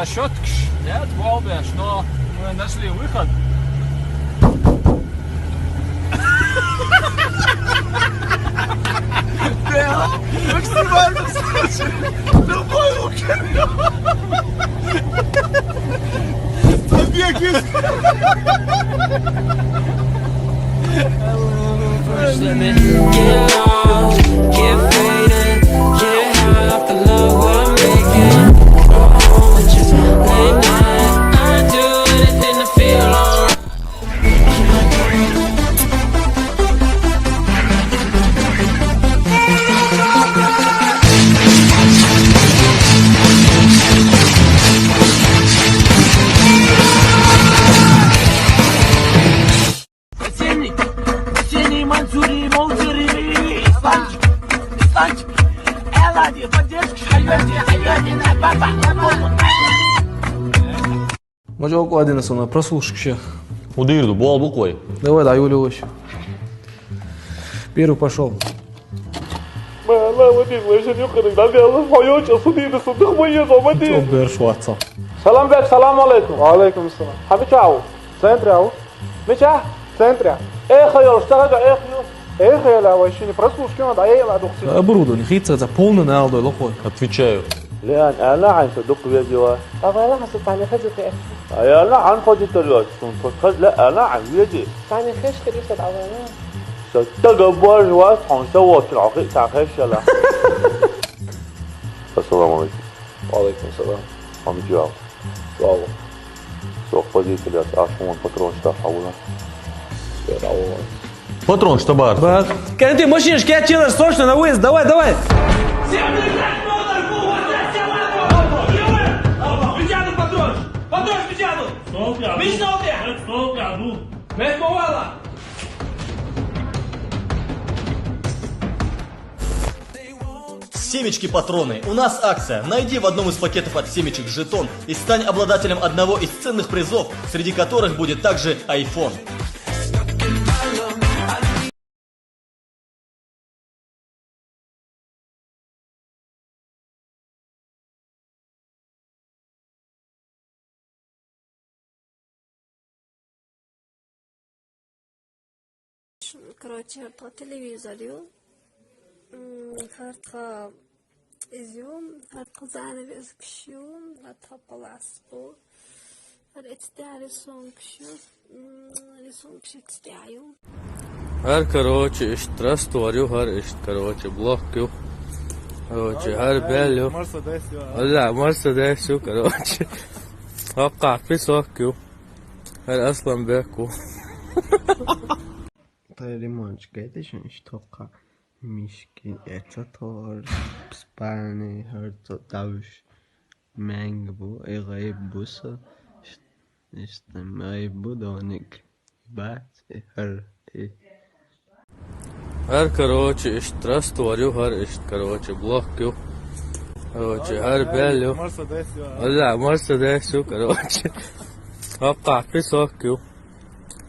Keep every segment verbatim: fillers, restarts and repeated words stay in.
Щёткаш, нет, болбеш, но мы нашли выход. Да, максимально случай. Любой уголёк. Побег из... Get lost, get faded, get high off the love we're making. Just late night, I do anything to feel alright. Синий, синий Мансури, Мансури, Исламчик, Исламчик. Эллади, поддержка, хайёди, хайёди, на баба, на баба. Можа окъадина сона, прослушка ше. Удирду, бол буквой. Давай, да, Юля, вообще. Первый пошёл. Ма, Алла, ма дин, ма шен юкъариг, да, Алла, хьо йоча, судина, судах, ма еза, ма дин. Чо берш ваца. Салам бек, салам алейкум. Ва алейкум салам. Хьа мича ва? Центре ва? Мича? Центре. Эхо йолаш, ца хьажа, эхо йолаш. Эхо йола, вай шини прослушка, да, эй, ла, духси. Оборудование хийца, за полный нал дой, лохой. Отвечаю. Леан, ана, ан са дукха везила. Авайла, хьа са тани хаза те. Ай, ана, ан ходи тар йоч, сун, хос хаз, ла, ана, ан вези. Тани хеш хири са авайла. Са тага бож вас, хон са вочил, ахи, та хеш яла. Ассаламу алейкум. Ва алейкум салам. Амин, чао. Чао. Сох позицияс, аш хуман патрон штаб хавуна. Патрон штабар. Ба. Кэнди машинаш кячилар срочно на выезд. Давай, давай. Патрон, патрон, патрон. Семечки-патроны. У нас акция. Найди в одном из пакетов от семечек жетон и стань обладателем одного из ценных призов, среди которых будет также iPhone. Короче, по телевизору, м, хартха изюм, хартха занавес кшу, хартха палас бу. Хар эцтя рисункаш ю, м, рисункаш эцтя ю. Хар, короче, ишт раствор ю, хар ишт, короче, блок ю. Короче, хар бел ю. Мерседес ю. Алла, Мерседес ю, короче. Хакъа песок ю. Хар Асланбек ю. Та ремонтчик гайтешин ишт хакъа. Мишкин эцатор, спальный, хар цо давш. Менг бу, э, гайб бу са. Ишт, ишт, гайб бу доник. Бац, э, хар, э. Хар, короче, ишт раствор ю, хар ишт, короче, блок ю. Короче, хар бел ю. Мерседес ю. Алла, Мерседес ю, короче. Хакъа песок ю.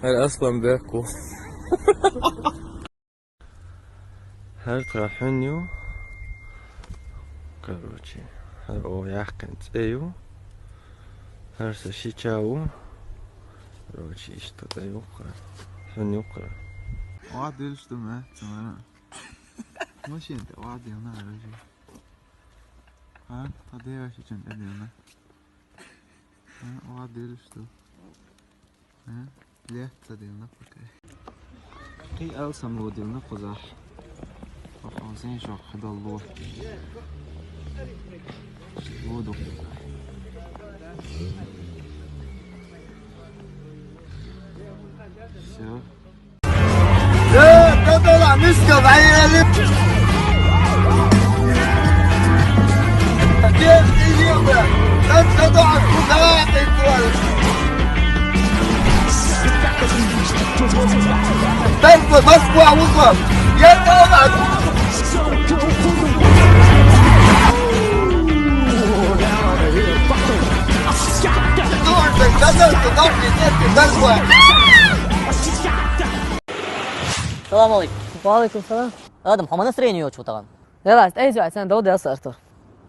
Хар Асланбек ю. Хар тха хьун ю. Короче, хар о яхкан цӀе ю. Хар са шича ву. Короче, ишта тӀа ю хар. Хьун ю хар. Ва дилш ду ма, цамара. Машин тӀа ва дилна, короче. Ха, ха деваш чун тӀа дилна. Ха, ва дилш ду. Ха? Лет ца дилна пока. Кхы ал сам ло дилна кхузахь. Ох, ох, зен шок хадал ло. Ло дук. Всё. لا، تطلع مسكة بعيالي. كيف تجيبها؟ انت ضعف وضعف. تنفذ بس قوة وصل. يا ترى. السلام عليكم. وعليكم السلام. Адам, хьо ма настроение йоцу тахана? Ялас, тӀе иза ваьцан, дов дел сартур.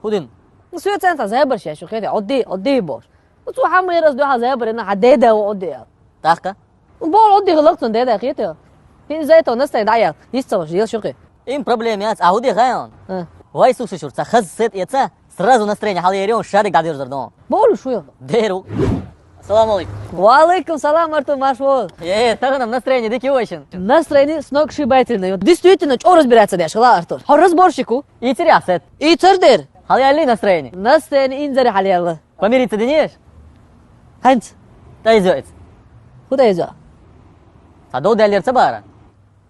ХӀун дина? Ну, соьца цхьа зебар шеш, хетий, Ӏодий, Ӏодий бохуш. Ну, цо хьан мера ас дуьхьал зебар йина, хьан деда ву Ӏодий аьлла. ТӀаккха? Ну, боху, Ӏодий хиларх цунна деда, хетий. ХӀинца зайто настроение дӀаяьлла, йист ца ваша, ел шуьхи. Им проблема яц, а хӀу де хаьий хьуна? А. Вай суксушур, ца хаза сет эца, сразу настроение хьалаерий, шарик дӀадирзар ду. Болу шу я. Деру. Ассаламу алейкум. Ва алейкум салам, Артур, марш вол. Э, таханам настроение дика ю вайшин? Настроение сногсшибательное. Действительно, чӀо разбираться деш хила, Артур. Хьо разборщик ву? Ицир яхсет. Ицар дер. Хьал ялли настроение? Настроение инзаре хьал ялла. Помириться динеш? ХӀанз. ТӀайзоиц. ХӀу тӀайзо? Ца дов даллер ца бара.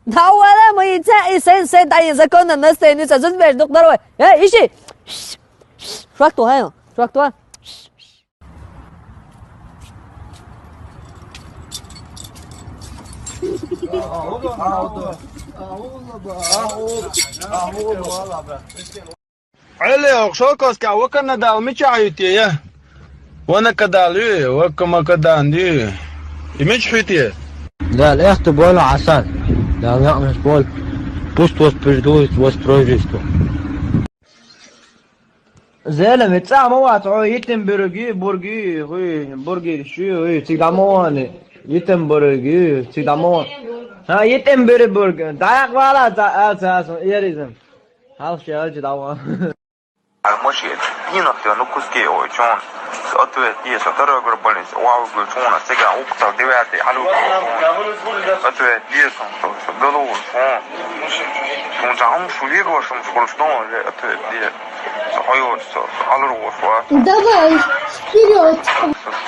Да вала, ма и ца, и сен, сен, да и законно настроение ца зузбеш дук дарвай. Э, иши. Швак ту, хай, швак ту. Ӏели, охшокоска, ваканна дал мича хьуьте, я? Вана кадал ю, вака ма кадан ю. И мича хьуьте? Дал эхту бола Ӏасан. Дал якъмаш бол. Пусть воспроизводит воспроизводство. Зеле, ми цӀа ма вац, хьо йитин буьрги, бурги, хуй, бурги, шу, хуй, цига ма вани. Йитин буьрги, цига ма вани. Ха, йитин буьри бурги. Даяк вала, за, а, за, за, еризм. Хьалш ялчи дава. Ай, машин, динах я, ну, куски, ой, чон. Ответ есть, второй группа больница, вау, говорю, чон, а сега, уктал, девятый, алло, чон. Ответ есть, он, то, что, голову, чон. Чон, чам, шулик, вашим, школ, что, ответ есть. Хойор, алло, ва. Давай, вперёд.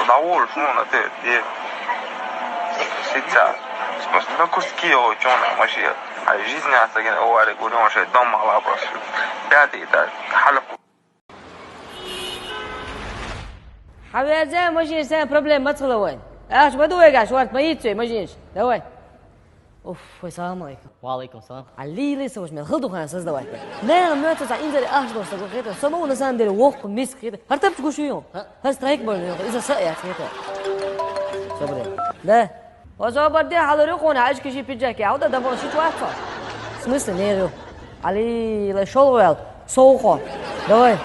Давай, чон, ответ есть. Сейчас. Ну, куски, ой, чон, а, машин. Ай, жизнь аса ген овари гури он шей дом мала просто. Пятый этаж, халку. Хьавяза, машин, сен проблема мацала вай. Аш, ма ду вайгаш, варт ма йицу, машин. Давай. Уф, вай, салам алейкум. Ва алейкум салам. Али ли саваш мел хыл духан создавать. Не, ну, мёца за инзари аш дошта го хета. Само на самом деле вох миск хета. Хар тапч гушу ю. Ха? Хар страйк бар ю. Иза са я хета. Собре. Да. Ва собар де, хьалари хьуна, ишкиши пиджаки, а уда дабон ши чуатса. В смысле, не ю? Али, ла шол вел, соухо. Давай.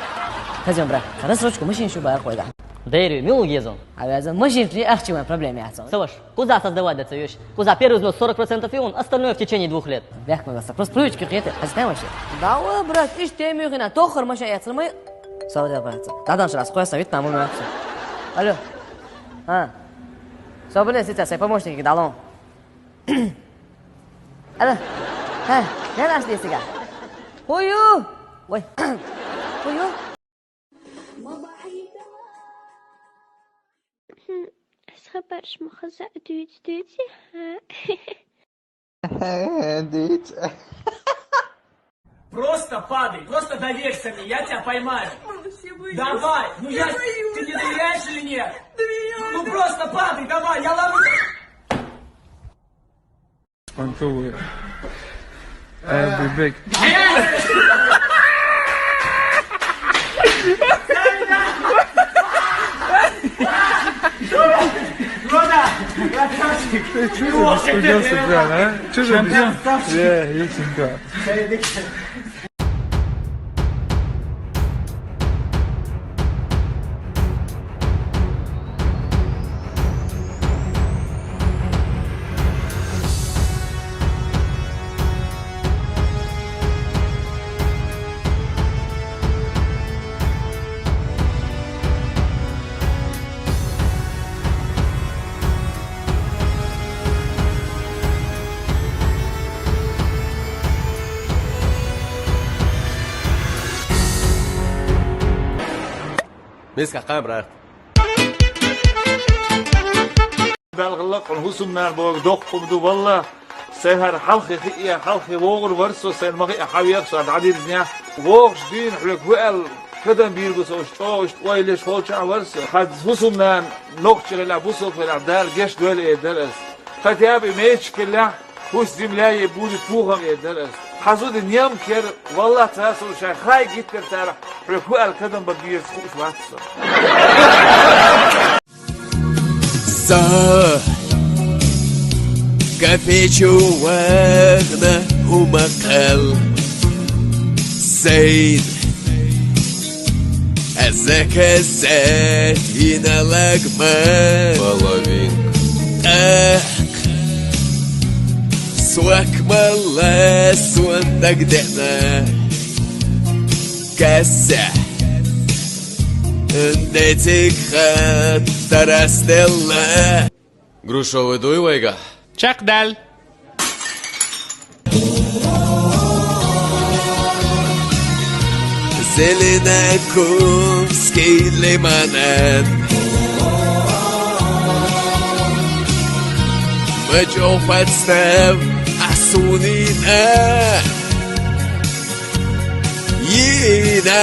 Хозяин, брат, рассрочку машин шу бая хойда. Дерю, мил гезон. А вязан машин ши ахчи ма проблема яца. Саваш, куза создавать да цаюш. Куза первый взнос сорок процентов и он, остальное в течение двух лет. Бяк ма просто привычки хете, хозяин вообще. Давай, брат, иш теми хина, тохар машин яцмай. Савда, брат. Дадан шрас, кой совет нам умеется. Алло. А. Собере сейчас, я помощники дало. Алло. Ха, не наш десига. Хую. Ой. Хую. Хм, схабарш махаза дюйц, дюйц, ха. Дюйц. Просто падай, просто доверься мне, я тебя поймаю. Малыш, я боюсь. Давай, ну я, я боюсь. Ты мне доверяешь или нет? Доверяю. Ну просто падай, давай, я ловлю. Спонтовый. I'll be back. Ты чё ты беспокоился, бля, а? Чё ты беспокоился? Я, я чемпион. Миска къай, брат. Далгъаллакъун хӀусамнан боху доккхум ду, валла. Сайн хӀара хьалхе хиъя, хьалхе вогӀур вар со, сайн ма хиъа хьавех со дӀадирзинехь. ВогӀуш дийна хьоьга хӀу аьлла кадам бийр бу со, уьш чӀогӀа иштта ойла еш волчохь вар со. Хьан хӀусамнан нохчи хилахь, бусалба хилахь, Дала гечдойла эр дара ас. Хотя бы мечик хилахь, пусть земля ей будет пухом эр дара ас. Хьан зуда нем кер, валлахӀ, царна шайн хай гиттар царах, хьоьга хӀу аьлла кадам бан беза хууш вац со. Со кафе чу вахана хӀума кхел. Сайд. Зэкэзэ иналаг мэ. Половинка. Эх. Суак мэлэ суандаг дэнэ. Кэсэ. Дэдик хатарастэлэ. Грушевый дуй вайга. Чак даль. Зеленокумский лимонад. Мачо подстав асунина. Ина.